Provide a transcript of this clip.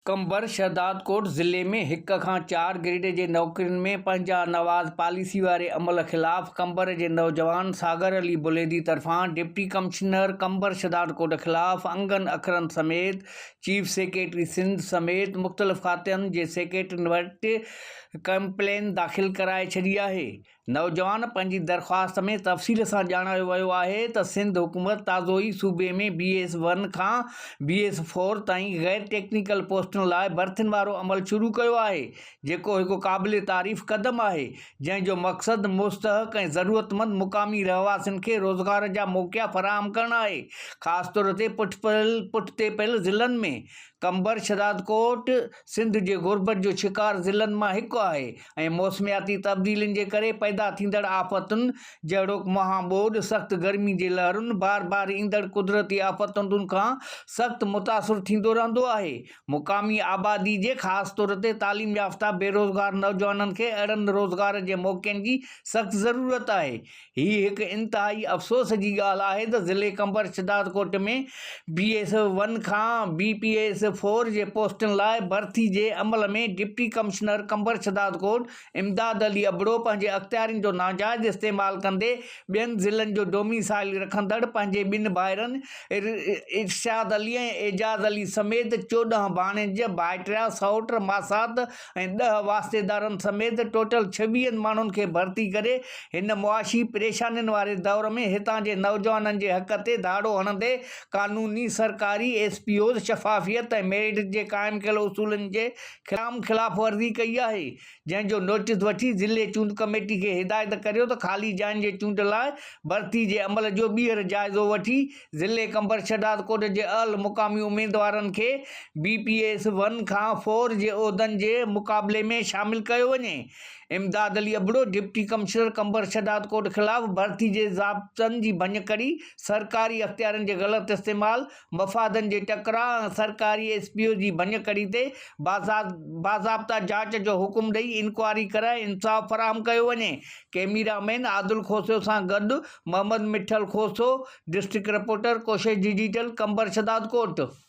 قمبر شهدادڪوٽ ضلعي ۾ هڪ کان چار گريڊ جي نوڪرين ۾ پنهنجا نواز پاليسي واري عمل خلاف قمبر جي نوجوان ساگر علي بليدي طرفان ڊپٽي ڪمشنر قمبر شهدادڪوٽ خلاف انگن اکرن سميت چيف سيڪريٽري سنڌ سميت مختلف کاتن جي سيڪريٽرين وٽ ڪمپلين داخل ڪرائي ڇڏي آهي. نوجوان پنهنجي درخواست ۾ تفصيل سان ڄاڻايو ويو آهي ته سنڌ حڪومت تازو ئي صوبي ۾ بي ايس ون کان بي ايس فور تائين غير ٽيڪنيڪل پوسٽن لاء ڀرتين وارو عمل شروع ڪيو آهي جيڪو هڪ قابل تعريف قدم آهي جنهن جو مقصد مستحق ۽ ضرورتمند مقامي رهواسين کي روزگار جا موقعا فراهم ڪرڻ آهي خاص طور تي پٺتي پيل ضلعن ۾ قمبر شهدادڪوٽ سنڌ جي غربت جو شڪار ضلعن مان هڪ آهي ۽ موسمياتي تبديلين جي ڪري پيدا ٿيندڙ آفتن جهڙوڪ مها ٻوڏ، سخت گرمي جي لهرن، بار بار ايندڙ قدرتي آفتن کان سخت متاثر ٿيندو رهندو آهي. مقامي آبادي جي خاص طور تي تعليم يافته بيروزگار نوجوانن کي اهڙن روزگار جي موقعن جي سخت ضرورت آهي. هي هڪ انتهائي افسوس جي ڳالهه آهي ته ضلعي Qambar Shahdadkot ۾ B S one کان بي پي ايس فور جي پوسٽن لاء ڀرتي جي عمل ۾ ڊپٽي ڪمشنر قمبر شھدادڪوٽ امداد علي ابڙو پنهنجي اختيارين جو ناجائز استعمال ڪندي ٻين ضلعن جو ڊوميسائل رکندڙ پنهنجي ٻن ڀائرن ارشاد علي ۽ اعجاز علي سميت 14 ڀاڻيج، ڀائٽيا، سئوٽ، ماسات ۽ ڏهه واسطيدارن سميت ٽوٽل ڇويهن ماڻهن کي ڀرتي ڪري هن معاشي پريشانين واري دور ۾ هتان جي نوجوانن جي حق تي ڌاڙو هڻندي قانوني سرڪاري ايس پي اوز شفافيت ۽ ميرٽ جي قائم ڪيل اصولن جي کلام خلاف ورزي ڪئي آهي جنهن جو نوٽيس وٺي ضلعي چونڊ ڪميٽي کي هدايت ڪريو ته خالي جاين جي چونڊ لاء ڀرتي جي عمل جو ٻيهر جائزو وٺي ضلعي قمبر شھدادڪوٽ جي اھل مقامي اميدوارن کي بي پي ايس ون کان فور جي عهدن جي مقابلي ۾ شامل ڪيو وڃي. امداد علي ابڙو ڊپٽي ڪمشنر قمبر شھدادڪوٽ خلاف ڀرتي جي ضابطن جي ڀڃڪڙي، سرڪاري اختيارن جي غلط استعمال، مفادن جي ٽڪراء ۽ سرڪاري ايس پي او جي ڀڃڪڙي تي باضابطا جاچ جو حڪم ڏئي انڪوائري ڪرائي انصاف فراهم ڪيو وڃي. ڪئميرا مين عادل کوسو سان گڏ Muhammad Mithal Khoso, district reporter, Koshish digital, Qambar Shahdadkot.